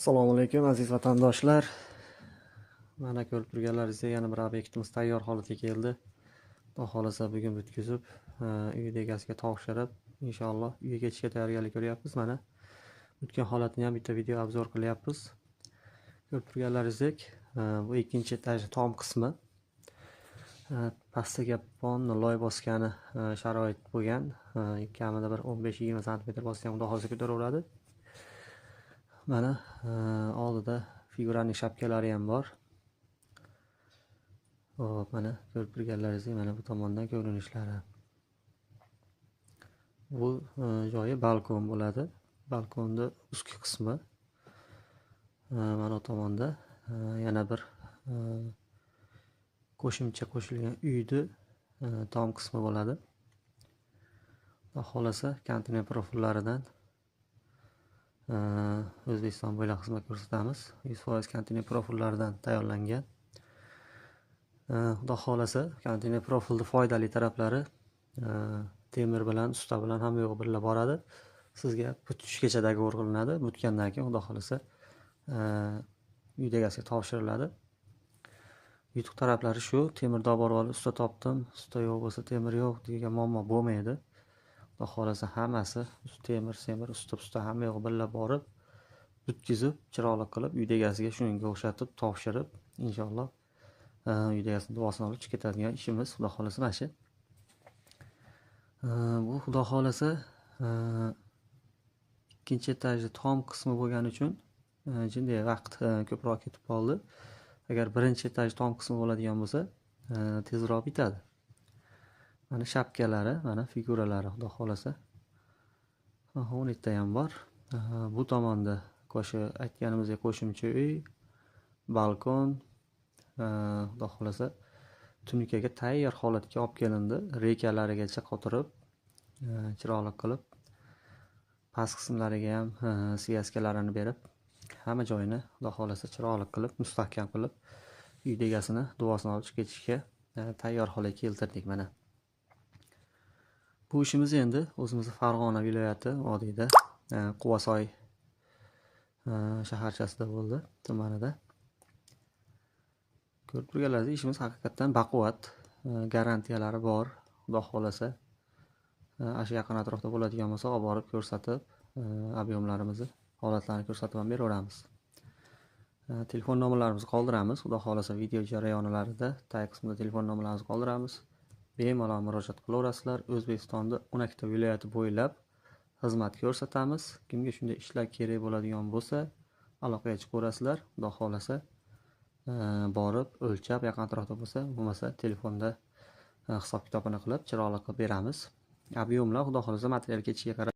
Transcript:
Assalomu alaykum, aziz vatandoshlar. Mana ko'rib turganlaringizdek, yana bir obyektimiz tayyor holatga keldi. Xudo xohlasa bugun bitkazib, uy egasiga topshirib, inshaalloh uyga ketishga tayyorgarlik ko'ryapmiz. Mana o'tgan holatini ham bitta video obzor qilyapmiz. Ko'rib turganlaringizdek, bu ikkinchi etaj tom qismi. Pastiga ponni loy bosgani sharoit bo'lgan. Kamida bir 15-20 sm bosgan, xudo xohlasa ko'taraveradi. Mana oldida figuraning shapkalari ham bor. Hop, mana ko'rib turganlaringizdek, mana bu tomondan ko'rinishlari. Bu joyi balkon bo'ladi. Balkonni ustki qismi. Mana bu tomonda yana bir qo'shimcha qo'shilgan uyni tom qismi bo'ladi. Xudo xohlasa konteyner profillaridan O'zbekiston bo'ylab xizmat ko'rsatamiz. 100% konteyner profillaridan tayyorlangan. Xudo xohlasa konteyner profilni foydali taraflari temir bilan, usta bilan hamma yo'q birga boradi. Sizga bitishgacha договор qilinadi. Bitgandan keyin xudo xohlasa uy egasiga topshiriladi. Yutuq taraflari shu, temir borib olib usta topdim, usta yo'q bo'lsa temir yo'q degan muammo bo'lmaydi. Xudo xohlasa hammasi temir, semir, usta hamma yo'q birga borib bitkazib, chiroyli qilib uy egasiga shunga o'xshatib topshirib, inshaalloh uy egasini duosini olib chiqib ketadigan ishimiz xudo xohlasa mana shu. Bu xudo xohlasa ikkinchi etajni tom qismi bo'lgani uchun jinday vaqt ko'proq ketib qoldi. Agar birinchi etaj tom qismi bo'ladigan bo'lsa, tezroq bitadi. Mana shapkalari, mana figuralari xudo xohlasa. 12 ta ham bor. Bu tomonda aytganimizdek qo'shimcha uy, balkon, xudo xohlasa tunukaga tayyor holatga olib kelindi. Rekalarigacha qotirib, chiroyli qilib, past qismlariga ham svязkalarini berib, hamma joyini xudo xohlasa chiroyli qilib, mustahkam qilib, uy egasini duosini olib chiqib ketishga tayyor holga keltirdik mana. Bu ishimiz endi o'zimizni Farg'ona viloyati vodiyda Quvasoy shaharchasida bo'ldi, tumanida. Ko'rib turganlaringizdek ishimiz haqiqatdan baquvvat, garantiyalari bor. Xudo xohlasa shu yaqin atrofda bo'ladigan bo'lsa, olib borib ko'rsatib, ob'yomlarimizni, holatlarni ko'rsatib ham beraveramiz. Telefon nomerlarimizni qoldiramiz. Xudo xohlasa video jarayonlarida tag qismida telefon nomerlarimizni qoldiramiz. Bemalol murojaat qilaverasizlar. O'zbekistonda 12 ta viloyati bo'ylab xizmat ko'rsatamiz. Kimga shunday ishlar kerak bo'ladigan bo'lsa, aloqaga chiqaverasizlar. Xudo xohlasa borib o'lchab yaqin atrofda bo'lsa, bo'lmasa telefonda hisob kitobini qilib, chiroyli qilib beramiz. Ob'yomlar xudo xohlasa material ketishiga qarab